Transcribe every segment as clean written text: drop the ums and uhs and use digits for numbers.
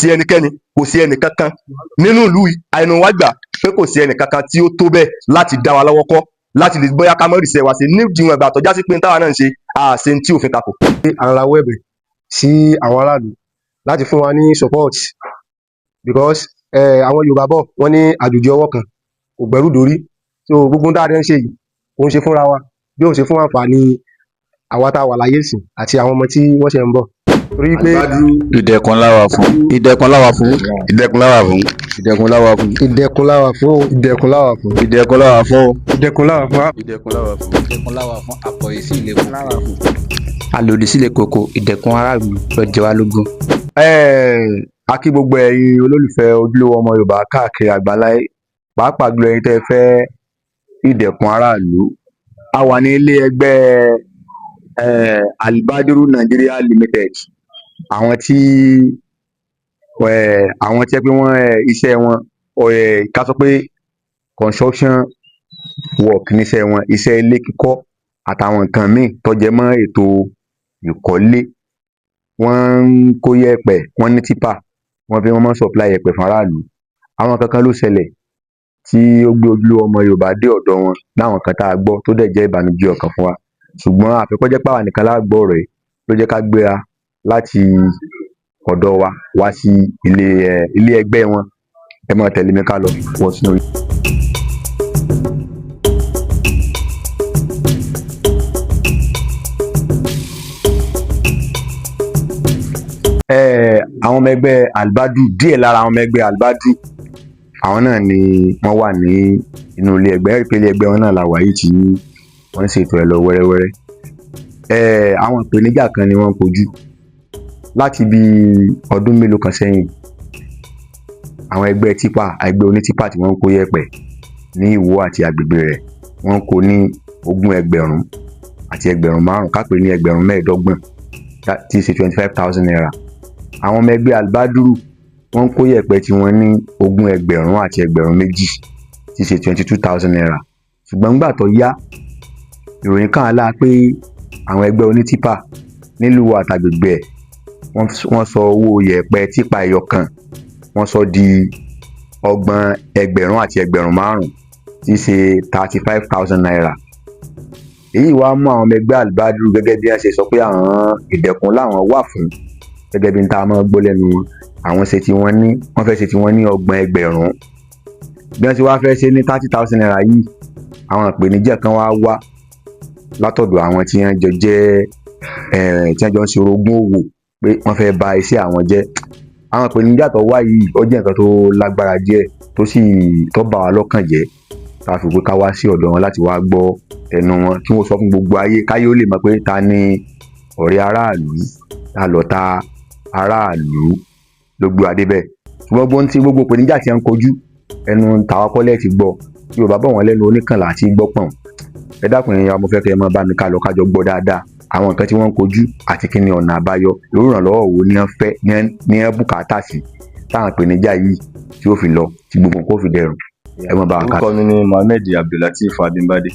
Sí ẹnikẹ́ni, kò sí ẹnì kankan nínú ìlú yìí, àìnú wa gbà pé kò sí ẹnì kankan tí ó tó bẹ́ẹ̀ láti dá wa lọ́wọ́ kọ́ láti lè bóyá ká mọ́ ìrìsẹ̀ wa sí nídìí ìgbà tó já sí pé táwa náà ń ṣe àṣe tí òfin takò. À ń rawọ́ ẹ̀bẹ̀ sí àwọn aráàlú láti fún wa ní support because àwọn Yorùbá bọ̀, wọ́n ní àjòjì ọwọ́ kan kò gbẹ́rù dórí. So gbogbo ohun tá a dẹ̀ ń ṣe yìí, kò ń ṣe fúnra wa, bí ó ṣe fún àǹfààní àwa tá a wà láyé ìsìn àti àwọn ọmọ tí wọ́n ṣẹ̀ ń bọ̀, torí pé Ìdẹ̀kùn la wà fún. Ìdẹ̀kùn la wà fún. Ìdẹ̀kùn la wà fún. Ìdẹ̀kùn la wà fún. Ìdẹ̀kùn la wà fún. Ìdẹ̀kùn la wà fún. Ìdẹ̀kùn la wà fún. Ìdẹ̀kùn la wà fún. Ìdẹ̀kùn la wà fún. Ìdẹ̀kùn la wà fún, àkọ̀yìn sí ilé koko. Àlòdì sílé koko, ìdẹ̀kùn aráàlú ló jẹ wá lógún. A kí gbogbo ẹ̀yin olólùfẹ́ ojúlówó ọmọ Yorùbá káàkiri àgbáláyé, pàápàá jùlọ ẹ̀yin tẹ́ ẹ fẹ́ ìdẹ̀kùn aráàlú. A wà ní ilé ẹgbẹ́ Albadiru Nigeria Limited, àwọn tí ẹ pé wọ́n iṣẹ́ wọn, ká sọ pé construction work níṣẹ́ wọn, iṣẹ́ ilé kíkọ́ àtàwọn nǹkan míì tó jẹ mọ́ ètò ìkọ́lé. Wọ́n ń kó yẹ̀pẹ̀, wọ́n ní tipper, wọ́n fi wọ́n máa ń supply yẹ̀pẹ̀ fún aráàlú. Àwọn nǹkan kan ló ṣẹlẹ̀ tí ó gbé ojúlówó ọmọ Yorùbá dé ọ̀dọ̀ wọn láwọn nǹkan tá a gbọ́ tó dẹ̀ jẹ́ ìbànújẹ́ ọkàn fún wa, ṣùgbọ́n àfi kó jẹ́ pé àwa nìkan la gbọ́ ọ̀rọ̀ yìí ló jẹ́ ká gbéra láti ọ̀dọ̀ wa wá sí ilé ẹgbẹ́ wọn. Ẹ máa tẹ̀lé mi ká lọ wọ sínú. Àwọn ọmọ ẹgbẹ́ Albadru, díẹ̀ lára àwọn ọmọ ẹgbẹ́ Albadru, àwọn náà ni wọ́n wà ní inú ilé ẹgbẹ́. Ẹ rí i pé ilé ẹgbẹ́ wọn náà la wà yìí tí wọ́n ń ṣètò ẹ̀ lọ wẹ́rẹ́wẹ́rẹ́. Àwọn ìpèníjà kan ni wọ́n ń kojú láti bí ọdún mélòó kan sẹ́yìn. Àwọn ẹgbẹ́ tipper, ẹgbẹ́ onítipper tí wọ́n ń kó yẹ̀pẹ̀ ní Ìwó àti agbègbè rẹ̀, wọ́n ń kó ní 20,000 àti 5,000, ká pè ní 25,000, tí í ṣe ₦25,000. Àwọn ọmọ ẹgbẹ́ Albadru, wọ́n ń kó yẹ̀pẹ̀ tí wọ́n ní 20,000 àti 2,000, tí í ṣe ₦22,000. Ṣùgbọ́n nígbà tó yá, ìròyìn kàn án lára pé àwọn ẹgbẹ́ onítipper nílùú àtàgbègbè ẹ̀, wọ́n sọ owó yẹ̀pẹ̀ tipper ẹyọ kan, wọ́n sọ di 30,000 àti 5,000, tí í ṣe ₦35,000. Èyí wá mú àwọn ọmọ ẹgbẹ́ Albadru, gẹ́gẹ́ bí wọ́n ṣe sọ pé àwọn ìdẹ̀kùn làwọn wà fún, gẹ́gẹ́ bí n tá a máa gbọ́ lẹ́nu wọn, àwọn ṣe tí wọ́n ní wọ́n fẹ́ ṣe tí wọ́n ní 30,000. Bí wọ́n ti wá fẹ́ ṣe ní ₦30,000 yìí, àwọn ìpèníjà kan wá wá látọ̀dọ̀ àwọn tí wọ́n jọ jẹ́ tí wọ́n jọ ń ṣe orogún òwò pé wọ́n fẹ́ ba iṣẹ́ àwọn jẹ́. Àwọn ìpèníjà tó wá yìí, ó jẹ́ nǹkan tó lágbára díẹ̀, tó sì tó bà wá lọ́kàn jẹ́, tá a fi pé ká wá sí ọ̀dọ̀ wọn láti wá gbọ́ ẹnu wọn, kí wọ́n sọ fún gbogbo ayé, káyé ó lè mọ̀ pé ta ni ọ̀rẹ́ aráàlú, ta lọ̀tá aráàlú ló gbé wa débẹ̀. Ṣùgbọ́n gbogbo ohun tí gbogbo ìpèníjà tí wọ́n ń kojú, ẹnu tàwa kọ́ lẹ́ ti gbọ́. Yorùbá bọ̀, wọ́n lẹ́nu oníkànlá àti gbọ́pọ̀n. Ẹ dákun, ẹ̀yin wa, mo fẹ́ kẹ́ ẹ máa bá mi ká lọ, ká jọ gbọ́ dáadáa àwọn nǹkan tí wọ́n ń kojú àti kí ni ọ̀nà àbáyọ, irú ìrànlọ́wọ́ wo ni wọ́n fẹ́ ní wọ́n bùkátà sí táwọn ìpèníjà yìí tí ó fi lọ, tí gbogbo nǹkan ó fi dẹrùn. Ẹ máa bá wa ká. Orúkọ mi ni Mohammed Abdullateef Abimbade.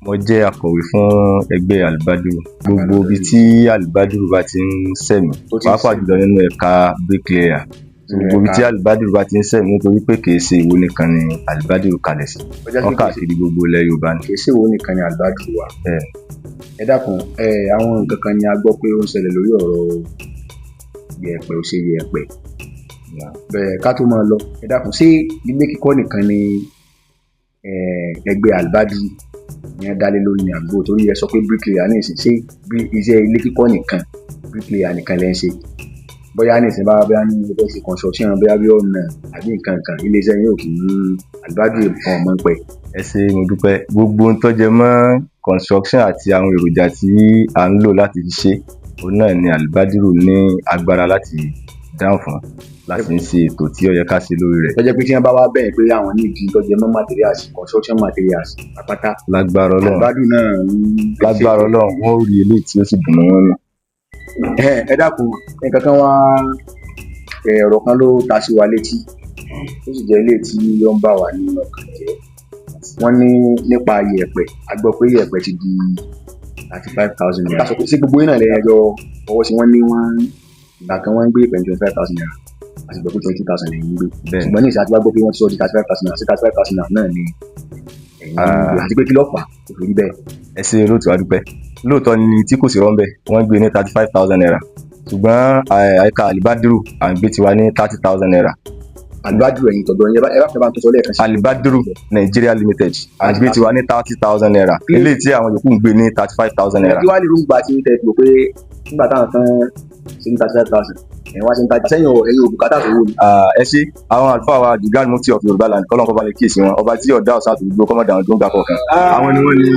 Mo jẹ́ akọ̀wé fún ẹgbẹ́ Albadru. Gbogbo ibi tí Albadru bá ti ń sẹ̀mí, pàápàá jùlọ nínú ẹ̀ka bricklayer, gbogbo ibi tí Albadru bá ti ń sẹ̀mí, nítorí pé kì í ṣe Ìwó nìkan ni Albadru kalẹ̀ sí, wọ́n káàkiri gbogbo ilẹ̀ Yorùbá ni. Kì í ṣe Ìwó nìkan ni Albadru wà? Bẹ́ẹ̀. Ẹ dákun, àwọn nǹkan kan ni a gbọ́ pé ó ń ṣẹlẹ̀ lórí ọ̀rọ̀ yẹ̀pẹ̀, ò ṣe yẹ̀pẹ̀ bẹ́ẹ̀. Ká tó máa lọ, ẹ dákun, ṣé ilé kíkọ́ nìkan ni ẹgbẹ́ Albadru ní ẹ dálé lórí ní àdúgbò? Torí ẹ sọ pé bricklayer ní ìsìn, ṣé iṣẹ́ ilé kíkọ́ nìkan, bricklayer nìkan lẹ́ ń ṣe? Bóyá ní ìsìn bá bóyá ní ilé ṣe construction, bóyá bí ọ̀nà àbí nǹkan kan, iléeṣẹ́ yín ò kì í Albadru kan mọ́ pẹ́? Ẹ ṣé, mo dúpẹ́. Gbogbo ohun tó jẹ mọ́ construction àti àwọn èròjà tí à ń lò láti fi ṣe, òun náà ni Albadru ní agbára láti dáhùn fún, láti ń ṣe ètò tí ó yẹ ká ṣe lórí rẹ̀. Tó jẹ́ pé tí wọ́n bá wá bẹ̀rẹ̀ pé àwọn nídìí tó jẹ mọ́ materials, construction materials pátápátá, Lágbára Ọlọ́run. Albadru náà ń Lágbára Ọlọ́run, wọ́n ó rí eléyìí tí ó sì dùn mọ́ wọn nù. Ẹ dákun, nǹkan kan wá, ọ̀rọ̀ kan ló ta sí wa létí, ó sì jẹ́ ilé tí ó ń bà wá ní ọkàn jẹ́. Wọ́n ní nípa yẹ̀pẹ̀, a gbọ́ pé yẹ̀pẹ̀ ti di ₦35,000. Ká sọ pé sí gbogbo yín náà lẹ́yìn ẹjọ́ ọwọ́ sí? Wọ́n ní wọ́n ìgbà kan wọ́n ń gbé yẹ̀pẹ̀ ní ₦25,000. Àti gbọ́ pé 22,000 lẹ́yìn ń gbé. Bẹ́ẹ̀. Ṣùgbọ́n ní ìsìn àti wá gbọ́ pé wọ́n ti sọ di 35,000 naira. Sí 35,000 naira náà ni ẹ̀yin ń gbé? Àti pé kí ló fà á tó fi rí bẹ́ẹ̀? Ẹ ṣe olóòtú, adúpẹ́. Lóòótọ́ ni tí kò sí rọ́ńbẹ́, wọ́n gbé ní ₦35,000, ṣùgbọ́n ẹ̀ka Alibadiru à ń gbé tiwa ní ₦30,000. Àlùbádùn ẹ̀yìn tọ̀dọ̀ yẹn, ẹ bá fẹ́ bá ń tó sọ lẹ́ẹ̀kan sí. Alibadiru Nigeria Limited, à ń gbé tiwa ní ₦30,000, eléyìí tí àwọn yòókù ń gbé ní ₦35,000. Kí wàá lè rúgbà tí tẹ fi rò pé nígbà táwọn kan ṣe ní 35,000, ẹ̀yin wá ṣe ń tajà sẹ́yìn ọ̀ ẹ̀yin òbúkátà tó wò ni? Ah, ẹ ṣe. Àwọn àlùfáà wa, the Grand Mufti of Yorùbá Land, kọ́lọ́n kọ́ bá lè kíyèsí wọn, ọba tí ọ̀dà ọ̀sán àti gbogbo kọ́mọ̀dà àwọn tó ń gbà kọ̀ọ̀kan, àwọn ni wọ́n ní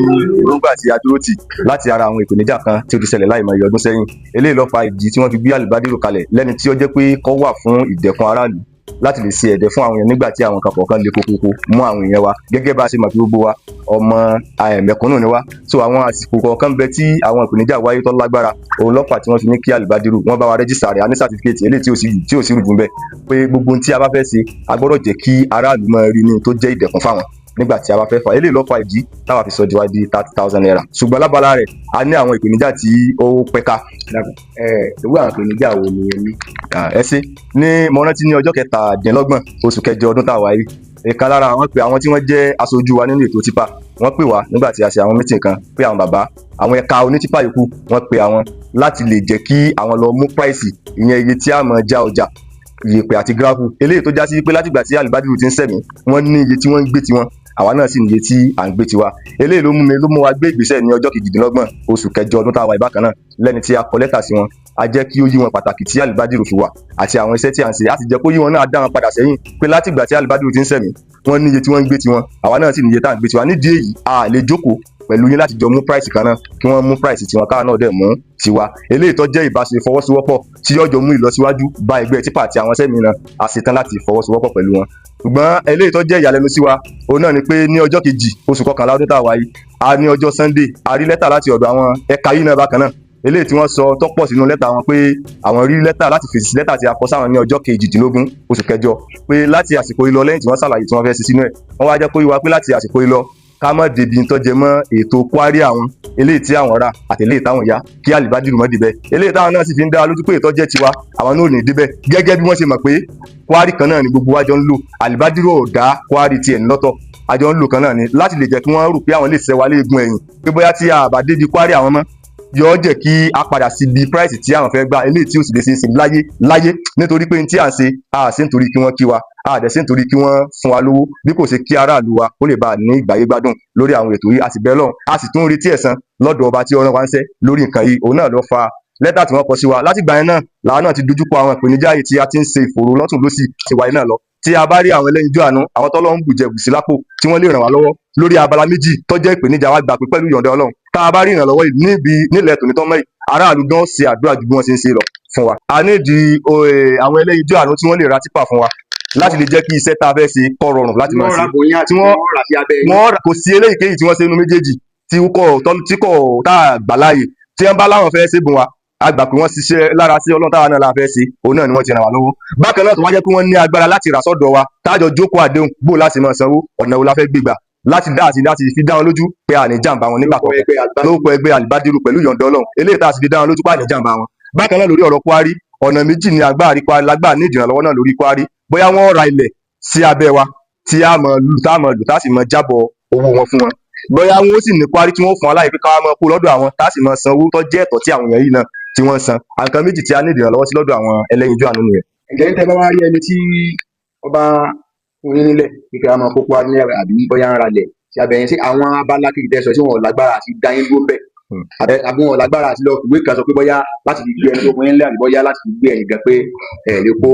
èròǹgbà tí a dúró tì láti ara àwọn ìpèníjà kan tí ó ti ṣẹlẹ̀ láìmọ̀ iye ọdún sẹ́yìn. Eléyìí ló fa ìdí tí wọ́n fi gbé Alibadiru kalẹ̀ lẹ́ni tí ó jẹ́ pé kó wà fún ìdẹ̀kùn aráàlú, láti lè ṣe ẹ̀dẹ̀ fún àwọn èèyàn nígbà tí àwọn kan kọ̀ọ̀kan le kókókó mú àwọn èèyàn wa. Gẹ́gẹ́ bá a ṣe mọ̀ pé gbogbo wa ọmọ mẹ̀kúnnù ni wá, so àwọn àsìkò kọ̀ọ̀kan bẹ tí àwọn ìpèníjà wáyé tó lágbára. Òun lọ́fà tí wọ́n fi ní kí Alibadiru wọ́n bá wa register rẹ̀. A ní certificate eléyìí tí ò sí rújú ńbẹ̀ pé gbogbo ohun tí a bá fẹ́ ṣe, a gbọ́dọ̀ jẹ́ kí aráàlú máa rí ní tó jẹ́ ìdẹ̀kùn fáwọn nígbà tí a bá fẹ́ fà. Eléyìí ló fa ìdí táwa fi sọ di wa di ₦30,000, ṣùgbọ́n lábala rẹ̀, a ní àwọn ìpèníjà tí ó pẹ̀ka. Ẹ ìwé àwọn ìpèníjà wo ni ẹ ní? Ah, ẹ ṣe. Ní mo rántí ní ọjọ́ 27 oṣù kẹjọ ọdún tá a wà yìí, ìkan lára àwọn pé àwọn tí wọ́n jẹ́ aṣojú wa nínú ètò tipa, wọ́n pè wá nígbà tí a ṣe àwọn meeting kan pé àwọn bàbá àwọn ẹ̀ka onítìpá yòókù, wọ́n pe àwọn láti lè jẹ́ kí àwọn lọ mú price, ìyẹn iye tí a máa já ọjà ìyèpẹ̀ àti gravel, eléyìí tó já sí pé látìgbà tí Alibadiru ti ń sẹ̀mí, wọ́n ní iye tí wọ́n ń gbé tiwọn, àwa náà sì ní iye tí à ń gbé tiwa. Eléyìí ló mú mi ló mú wa gbé ìgbésẹ̀ ní ọjọ́ 28 oṣù kẹjọ ọdún tá a wà yìí bákan náà, lẹ́ni tí a kọ lẹ́tà sí wọn. A jẹ́ kí ó yí wọn pàtàkì tí Alibadiru fi wà àti àwọn iṣẹ́ tí à ń ṣe. A sì jẹ́ kó yí wọn náà, dá wọn padà sẹ́yìn pé látìgbà tí Alibadiru ti ń sẹ̀mí, wọ́n ní iye tí wọ́n ń gbé tiwọn, àwa náà sì ní iye tá à ń gbé tiwa. Nídìí èyí, a lè jókòó pẹ̀lú yín láti jọ mú price kan náà, kí wọ́n mú price tiwọn, káwa náà dẹ̀ mú tiwa. Eléyìí tó jẹ́ ìbáṣe ìfọwọ́sowọ́pọ̀ tí yóò jọ mú ìlọsíwájú bá ẹgbẹ́ tipa àti àwọn sẹ́mi náà, a ṣetán láti fọwọ́sowọ́pọ̀ pẹ̀lú wọn. Ṣùgbọ́n eléyìí tó jẹ́ ìyàlẹ́nu sí wa, òun náà ni pé ní ọjọ́ 2 oṣù kọkànlá ọdún tá a wà yìí, a ní ọjọ́ Sunday, a rí lẹ́tà láti ọ̀dọ̀ àwọn ẹ̀ka yìí náà bákan náà, eléyìí tí wọ́n sọ tó pọ̀ sínú lẹ́tà wọn pé àwọn rí lẹ́tà láti fèsì sí lẹ́tà tí a kọ sáwọn ní ọjọ́ 18 oṣù kẹjọ, pé láti àsìkò yìí lọ, lẹ́yìn tí wọ́n ṣàlàyé tí wọ́n fẹ́ ṣe sínú ẹ̀, wọ́n wá jẹ́ kó yé wa pé láti àsìkò yìí lọ, ká má débi tó jẹ mọ́ ètò kwari àwọn eléyìí tí àwọn rà àti eléyìí táwọn yá, kí Alibadiru mọ́ débẹ̀. Eléyìí táwọn náà sì fi ń dá lójú pé ètò jẹ́ tiwa, àwọn náà ò ní débẹ̀, gẹ́gẹ́ bí wọ́n ṣe mọ̀ pé kwari kan náà ni gbogbo wa jọ ń lò. Alibadiru ò dá kwari tiẹ̀ ní lọ́tọ̀, àjọ ń lò kan náà ni, láti lè jẹ́ kí wọ́n rò pé àwọn lè ṣẹ́ wa léegun ẹ̀yìn pé bóyá tí a bá débi kwari àwọn mọ́, yóò jẹ́ kí a padà síbi price tí àwọn fẹ́ gbà, eléyìí tí ó sì lè ṣe é ṣe láyé láyé, nítorí pé ní tí à ń ṣe, a ṣe nítorí kí wọ́n kí wa, a dẹ̀ ṣe nítorí kí wọ́n fún wa lówó, bí kò ṣe kí aráàlú wa ó lè bá a ní ìgbáyé gbádùn lórí àwọn ètò yìí. A sì bẹ́ẹ̀ lọ́hùn, a sì tún retí ẹ̀san lọ́dọ̀ ọba tí ó rán wa ń ṣẹ́ lórí nǹkan yìí. Òun náà ló fa lẹ́tà tí wọ́n kọ sí wa. Láti ìgbà yẹn náà làwọn náà ti dojúkọ àwọn ìpèníjà yìí tí a ti ń ṣe ìfòòró lọ́tùn lósì ti wáyé náà lọ. Tí a bá rí àwọn ẹlẹ́yinjú àánú, àwọn tọ́lọ́run bùjẹ bùsí lápò, tí wọ́n lè ràn wá lọ́wọ́ lórí abala méjì tó jẹ́ ìpèníjà wa, gbà pé pẹ̀lú ìyọ̀ǹda Ọlọ́run, tá a bá rí ìrànlọ́wọ́ yìí níbi nílẹ̀ tòní tọ́mọ́ yìí, aráàlú gan ṣe àdúrà ju bí wọ́n ṣe ń ṣe lọ fún wa. A nídìí àwọn ẹlẹ́yinjú àánú tí wọ́n lè ra tipper fún wa láti lè jẹ́ kí iṣẹ́ tá a fẹ́ ṣe kó rọrùn láti máa ṣe. Tí wọ́n rà sí abẹ́ yín. Wọ́n kò sí eléyìíkéyìí tí wọ́n ṣe nínú méjèèjì tí kò tí kò tá a gbà láàyè. Tí wọ́n bá láwọn fẹ́ ṣe bùn wa, a gbà pé wọ́n ṣiṣẹ́ lára sí Ọlọ́run táwa náà la fẹ́ ṣe, òun náà ni wọ́n ti ràn wá lọ́wọ́. Bákan náà, tó wá jẹ́ pé wọ́n ní agbára láti rà sọ́dọ̀ wa, tájọ jókòó àdéhùn bó láti máa sanwó, ọ̀nà wo la fẹ́ gbégbà láti dá àti láti fi dá wọn lójú pé a ní jàǹbá wọn nígbà kọ̀ọ̀kan lórúkọ ẹgbẹ́ Alibadiru pẹ̀lú ìyọ̀ǹda Ọlọ́run, eléyìí tá a sì fi dá wọn lójú pé a ní jàǹbá wọn. Bákan náà, lórí ọ̀rọ̀ kwari, ọ̀nà méjì ni agbára kwari lágbà ní ìdìrànlọ́wọ́ náà lórí kwari. Bóyá wọ́n ra ilẹ̀ sí abẹ́ wa tí a mọ̀ lù, tá a mọ̀ lù, tá a sì mọ̀ jábọ̀ owó wọn fún wọn, bóyá wọn ó sì ní kwari tí wọ́n fún aláì pé káwá máa kó lọ́dọ̀ àwọn, tá a sì máa san owó tó jẹ́ ẹ̀tọ́ tí àwọn èèyàn yìí náà tí wọ́n ń san. Àǹkan méjì tí a ní ìdìrànlọ́wọ́ sí lọ́dọ̀ àwọn ẹlẹ́yinjú àánú nìyẹn. Ǹjẹ́ tẹ́ bá wá rí ẹni tí ọba fún yín nílẹ̀ kíkẹ́ a máa kó kwari ní àbí bóyá ń ralẹ̀ sí abẹ́ yẹn, sí àwọn abala kejì tẹ́ sọ tí wọn ò lágbára àti dá yín dúró bẹ́ẹ̀, àbí wọn ò lágbára àti lọ fìwé kan sọ pé bóyá láti fi gbé ẹni tó fún yín lẹ́, àbí bóyá láti fi gbé ẹ̀yin gan pé ẹ̀ lè kó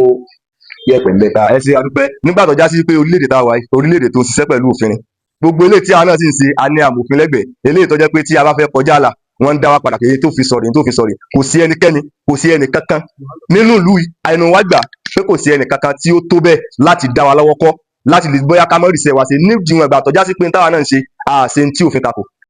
yẹ̀pẹ̀ ńbẹ̀? Ẹ ṣe, adúpẹ́. Nígbà tó já sí pé orílẹ̀-èdè tá a wà yìí, orílẹ̀-èdè tó ń ṣiṣẹ́ pẹ̀lú òfin ni, gbogbo eléyìí tí a náà sì ń ṣe, a ní amòfin lẹ́gbẹ̀ẹ́, eléyìí tó jẹ́ pé tí a bá fẹ́ kọjá àlà, wọ́n ń dá wa padà pé èyí tó fi sọ̀rọ̀, èyí tó fi sọ̀rọ̀. Kò sí ẹnikẹ́ni, kò sí ẹnì kankan nínú ìlú yìí, ẹnu wa gbà pé kò sí ẹnì kankan tí ó tó bẹ́ẹ̀ láti dá wa lọ́wọ́ kọ́ láti lè bóyá ká mọ́ ìrìsẹ̀ wa ṣe nídìí ìgbà tó já sí pé táwa náà ń ṣe, àṣe tí òfin takò.